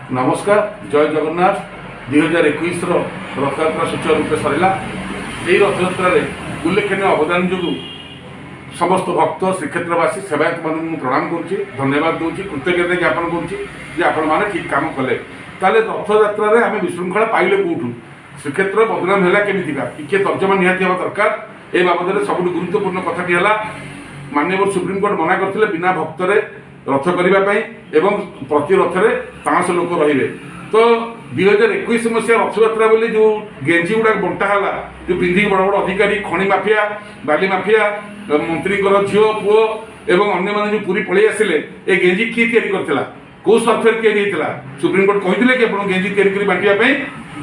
ନମସ୍କାର, ଜୟ ଜଗନ୍ନାଥ। 2021ର ରଥଯାତ୍ରା ସୁଚାରୁ ରୂପେ ସରିଲା। ଏହି ରଥଯାତ୍ରାରେ ଉଲ୍ଲେଖନୀୟ ଅବଦାନ ଯୋଗୁଁ ସମସ୍ତ ଭକ୍ତ, ଶ୍ରୀକ୍ଷେତ୍ରବାସୀ, ସେବାୟତମାନଙ୍କୁ ମୁଁ ପ୍ରଣାମ କରୁଛି, ଧନ୍ୟବାଦ ଦେଉଛି, କୃତଜ୍ଞତା ଜ୍ଞାପନ କରୁଛି ଯେ ଆପଣମାନେ ଠିକ୍ କାମ କଲେ। ତାହେଲେ ରଥଯାତ୍ରାରେ ଆମେ ବିଶୃଙ୍ଖଳା ପାଇଲେ କେଉଁଠୁ? ଶ୍ରୀକ୍ଷେତ୍ର ବଦନାମ ହେଲା କେମିତିକା? ଟିକିଏ ତର୍ଜମା ନିହାତି ହେବା ଦରକାର। ଏ ବାବଦରେ ସବୁଠୁ ଗୁରୁତ୍ୱପୂର୍ଣ୍ଣ କଥାଟି ହେଲା, ମାନ୍ୟବର ସୁପ୍ରିମକୋର୍ଟ ମନା କରିଥିଲେ ବିନା ଭକ୍ତରେ ରଥ କରିବା ପାଇଁ ଏବଂ ପ୍ରତି ରଥରେ 500 ଲୋକ ରହିବେ। ତ 2021 ମସିହା ରଥଯାତ୍ରା ବୋଲି ଯେଉଁ ଗେଞ୍ଜି ଗୁଡ଼ାକ ବଣ୍ଟା ହେଲା, ଯେଉଁ ପିନ୍ଧିକି ବଡ଼ ବଡ଼ ଅଧିକାରୀ, ଖଣି ମାଫିଆ, ବାଲି ମାଫିଆ, ମନ୍ତ୍ରୀଙ୍କର ଝିଅ ପୁଅ ଏବଂ ଅନ୍ୟମାନେ ଯେଉଁ ପୁରୀ ପଳେଇ ଆସିଲେ, ଏ ଗେଞ୍ଜି କିଏ ତିଆରି କରିଥିଲା? କେଉଁ ସ୍ୱାର୍ଥରେ ତିଆରି ହେଇଥିଲା? ସୁପ୍ରିମକୋର୍ଟ କହିଥିଲେ କି ଆପଣ ଗେଞ୍ଜି ତିଆରି କରି ବାଣ୍ଟିବା ପାଇଁ?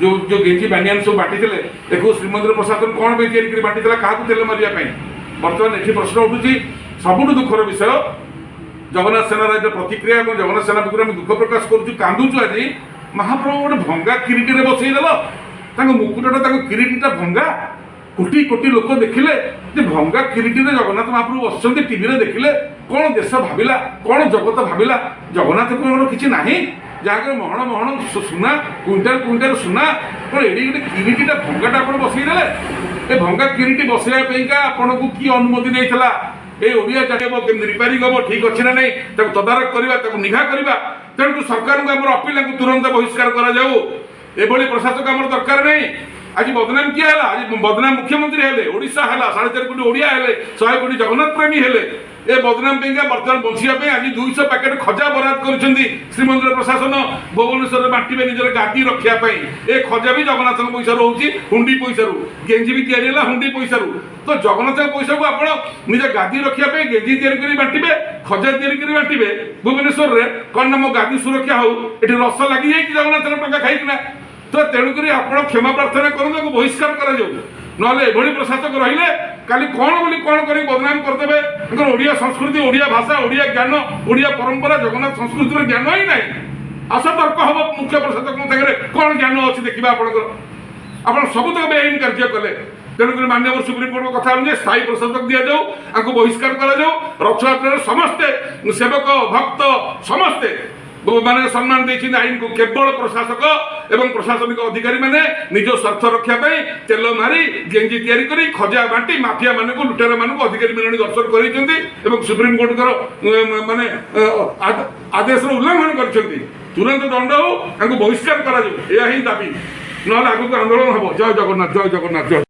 ଯେଉଁ ଯେଉଁ ଗେଞ୍ଜି, ବାନିଆନ ସବୁ ବାଣ୍ଟିଥିଲେ, ଏକୁ ଶ୍ରୀମନ୍ଦିର ପ୍ରଶାସନ କ'ଣ ପାଇଁ ତିଆରି କରି ବାଣ୍ଟିଥିଲା? କାହାକୁ ତେଲ ମାରିବା ପାଇଁ? ବର୍ତ୍ତମାନ ଏଠି ପ୍ରଶ୍ନ ଉଠୁଛି। ସବୁଠୁ ଦୁଃଖର ବିଷୟ, ଜଗନ୍ନାଥ ସେନାର ଏ ପ୍ରତିକ୍ରିୟା ଏବଂ ଜଗନ୍ନାଥ ସେନା ପକ୍ଷରୁ ଆମେ ଦୁଃଖ ପ୍ରକାଶ କରୁଛୁ, କାନ୍ଦୁଛୁ। ଆଜି ମହାପ୍ରଭୁ ଗୋଟେ ଭଙ୍ଗା କିରିଟିରେ ବସେଇଦେଲ। ତାଙ୍କ ମୁକୁଟଟା, ତାଙ୍କ କିରିଟିଟା ଭଙ୍ଗା। କୋଟି କୋଟି ଲୋକ ଦେଖିଲେ ଯେ ଭଙ୍ଗା କିରିଟିରେ ଜଗନ୍ନାଥ ମହାପ୍ରଭୁ ବସିଛନ୍ତି। ଟିଭିରେ ଦେଖିଲେ। କ'ଣ ଦେଶ ଭାବିଲା? କ'ଣ ଜଗତ ଭାବିଲା? ଜଗନ୍ନାଥଙ୍କର କିଛି ନାହିଁ, ଯାହାଙ୍କର ମହଣ ମହଣ ସୁନା, କୁଇଣ୍ଟାଲ କୁଇଣ୍ଟାଲ ସୁନା, କ'ଣ ଏଡ଼ି ଗୋଟେ କିରିଟିଟା ଭଙ୍ଗାଟା ଆପଣ ବସେଇଦେଲେ? ଏ ଭଙ୍ଗା କିରିଟି ବସେଇବା ପାଇଁକା ଆପଣଙ୍କୁ କିଏ ଅନୁମତି ଦେଇଥିଲା? ଏ ଓଡ଼ିଆ ଜାତି ହେବ, କେମିତି ରିପେୟାରିଂ ହେବ, ଠିକ୍ ଅଛି ନା ନାହିଁ, ତାକୁ ତଦାରଖ କରିବା, ତାକୁ ନିଘା କରିବା। ତେଣୁ ସରକାରଙ୍କୁ ଆମର ଅପିଲ, ତାଙ୍କୁ ତୁରନ୍ତ ବହିଷ୍କାର କରାଯାଉ। ଏଭଳି ପ୍ରଶାସକ ଆମର ଦରକାର ନାହିଁ। ଆଜି ବଦନାମ କିଏ ହେଲା? ଆଜି ବଦନାମ ମୁଖ୍ୟମନ୍ତ୍ରୀ ହେଲେ, ଓଡ଼ିଶା ହେଲା, 4.5 କୋଟି ଓଡ଼ିଆ ହେଲେ, 100 କୋଟି ଜଗନ୍ନାଥ ପ୍ରେମୀ ହେଲେ। ଏ ବଦନାମ ପାଇଁକା ବର୍ତ୍ତମାନ ବଞ୍ଚିବା ପାଇଁ ଆଜି 200 ପ୍ୟାକେଟ ଖଜା ବରାଦ କରିଛନ୍ତି ଶ୍ରୀମନ୍ଦିର ପ୍ରଶାସନ। ଭୁବନେଶ୍ୱରରେ ବାଣ୍ଟିବେ ନିଜର ଗାଦି ରଖିବା ପାଇଁ। ଏ ଖଜା ବି ଜଗନ୍ନାଥଙ୍କ ପଇସାରୁ ହଉଛି, ହୁଣ୍ଡି ପଇସାରୁ। ଗେଞ୍ଜି ବି ତିଆରି ହେଲା ହୁଣ୍ଡି ପଇସାରୁ। ତ ଜଗନ୍ନାଥଙ୍କ ପଇସାକୁ ଆପଣ ନିଜ ଗାଦି ରଖିବା ପାଇଁ ଗେଞ୍ଜି ତିଆରି କରି ବାଣ୍ଟିବେ, ଖଜା ତିଆରି କରି ବାଣ୍ଟିବେ ଭୁବନେଶ୍ୱରରେ। କ'ଣ ନା ମୋ ଗାଦି ସୁରକ୍ଷା ହଉ। ଏଠି ରସ ଲାଗିଯାଇଛି ଜଗନ୍ନାଥଙ୍କ ଟଙ୍କା ଖାଇକିନା। ତ ତେଣୁକରି ଆପଣ କ୍ଷମା ପ୍ରାର୍ଥନା କରନ୍ତୁ, ତାକୁ ବହିଷ୍କାର କରାଯାଉ। ନହେଲେ ଏଭଳି ପ୍ରଶାସକ ରହିଲେ କାଲି କ'ଣ ବୋଲି କ'ଣ କରି ବଦନାମ କରିଦେବେ। ତାଙ୍କର ଓଡ଼ିଆ ସଂସ୍କୃତି, ଓଡ଼ିଆ ଭାଷା, ଓଡ଼ିଆ ଜ୍ଞାନ, ଓଡ଼ିଆ ପରମ୍ପରା, ଜଗନ୍ନାଥ ସଂସ୍କୃତିର ଜ୍ଞାନ ହିଁ ନାହିଁ। ଆସ ତର୍କ ହବ ମୁଖ୍ୟ ପ୍ରଶାସକଙ୍କ ସାଙ୍ଗରେ, କ'ଣ ଜ୍ଞାନ ଅଛି ଦେଖିବା ଆପଣଙ୍କର। ଆପଣ ସବୁତକ ବେଆଇନ କାର୍ଯ୍ୟ କଲେ। ତେଣୁକରି ମାନ୍ୟବର ସୁପ୍ରିମକୋର୍ଟଙ୍କ କଥା ଅନୁଯାୟୀ ସ୍ଥାୟୀ ପ୍ରଶାସକ ଦିଆଯାଉ, ଆଙ୍କୁ ବହିଷ୍କାର କରାଯାଉ। ରଥଯାତ୍ରାରେ ସମସ୍ତେ ସେବକ, ଭକ୍ତ ସମସ୍ତେ ମାନେ ସମ୍ମାନ ଦେଇଛନ୍ତି ଆଇନକୁ। କେବଳ ପ୍ରଶାସକ ଏବଂ ପ୍ରଶାସନିକ ଅଧିକାରୀମାନେ ନିଜ ସ୍ୱାର୍ଥ ରକ୍ଷା ପାଇଁ ତେଲ ମାରି, ଗେଞ୍ଜି ତିଆରି କରି, ଖଜା ବାଣ୍ଟି ମାଫିଆ ମାନଙ୍କୁ, ଲୁଟେରା ମାନଙ୍କୁ ଅଧିକାରୀ ମାନେ ଦର୍ଶନ କରାଇଛନ୍ତି ଏବଂ ସୁପ୍ରିମକୋର୍ଟଙ୍କର ମାନେ ଆଦେଶର ଉଲ୍ଲଂଘନ କରିଛନ୍ତି। ତୁରନ୍ତ ଦଣ୍ଡ ହଉ, ତାଙ୍କୁ ବହିଷ୍କାର କରାଯାଉ, ଏହା ହିଁ ଦାବି। ନହେଲେ ଆଗକୁ ଆନ୍ଦୋଳନ ହେବ। ଜୟ ଜଗନ୍ନାଥ, ଜୟ ଜଗନ୍ନାଥ, ଜୟ।